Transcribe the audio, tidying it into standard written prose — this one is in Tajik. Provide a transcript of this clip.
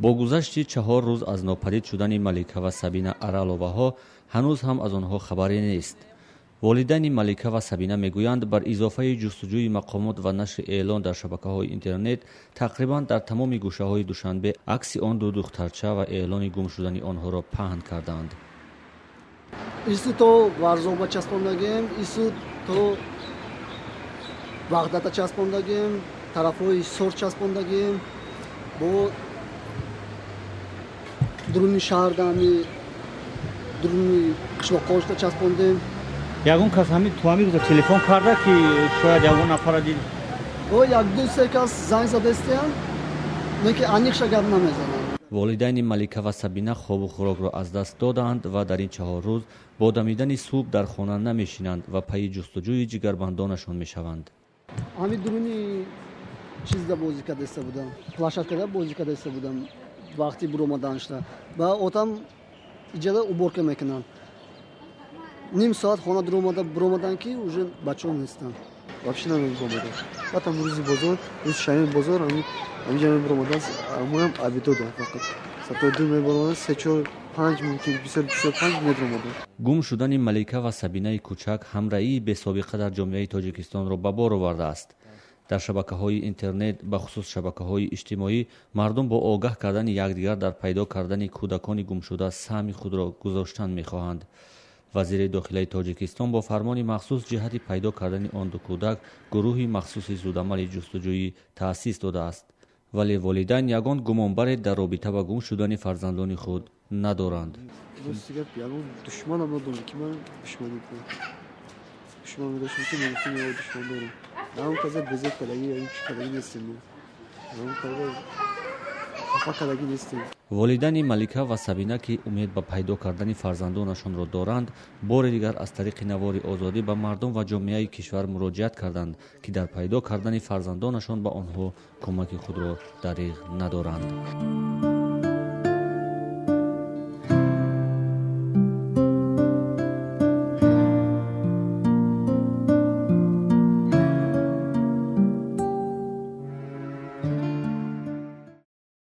Бо гузашти 4 рӯз аз нопадид шудани Малика ва Сабина Араловаҳо ҳанӯз ҳам аз онҳо хабаре нест. Волидайни Малика ва Сабина мегӯянд, бар изофаи ҷустуҷӯи мақомот ва нашри эълон дар шабакаҳои интернет, тақрибан дар тамоми гӯшаҳои Душанбе акси он ду духтарча ва эълони гум шудани онҳоро паҳн кардаанд. Ису то Варзоба часпондагем, ису то Ваҳдата часпондагем, тарафҳои Ҳисор часпондагем, бо дуруни шаҳр ами дуруни қишлоқҳошта часпондем. Ягон кас ҳамин ту ҳамин рӯза телефон карда, ки шояд ягон нафара дид? О, як ду се кас занг задестиян, лекин аниқша гап намезананд. Волидайни Малика ва Сабина хобу хӯрокро аз даст додаанд ва дар ин 4 рӯз бо дамидани субҳ дар хона намешинанд ва пайи ҷустуҷӯи ҷигарбандонашон мешаванд. Ҳамин дуруни чизда бозӣ кардаиста будам, площадкада бозӣ кардаиста будам вақти буромаданашда, ва отам иҷада уборка мекунанд. Ним соат хона дуромада буромадан, ки уже бачаҳо нестанд. Вообще намебуромадам. Баъд ҳам рӯзи бозор, рӯзи шанбе бозор, ҳаминҷа мебуромадам, моям абидода фақат. Соатҳои 2 мебуромадам, се, чор, панҷ, мумкин бисёр, бисёр панҷ медуромадам. Гум шудани Малика ва Сабинаи кӯчак ҳамраии бесобиқа дар ҷомеаи Тоҷикистонро ба бор овардааст. Дар шабакаҳои интернет, бахусус шабакаҳои иҷтимоӣ, мардум бо огаҳ кардани якдигар дар пайдо кардани кӯдакони гумшуда саҳми худро гузоштан мехоҳанд. Вазири дохилаи Тоҷикистон бо фармони махсус ҷиҳати пайдо кардани он ду кӯдак гурӯҳи махсуси зудамали ҷустуҷӯӣ таъсис додааст. Вале волидайн ягон гумонбаре дар робита ба гум шудани фарзандони худ надоранд. Рости гап, ягон душманам надорам, ки ман душманӣ кунам. Душман медоштам, ки мегуфтам, ё душман дорам. Ягон каза безеб кардагӣ, ягон чӣ кардагӣ нестем мо. Ягон каза хафа кардагӣ нестем. Волидайни Малика ва Сабина, ки умед ба пайдо кардани фарзандонашонро доранд, бори дигар аз тариқи навори Озодӣ ба мардум ва ҷомеаи кишвар муроҷиат карданд, ки дар пайдо кардани фарзандонашон ба онҳо кӯмаки худро дариғ надоранд.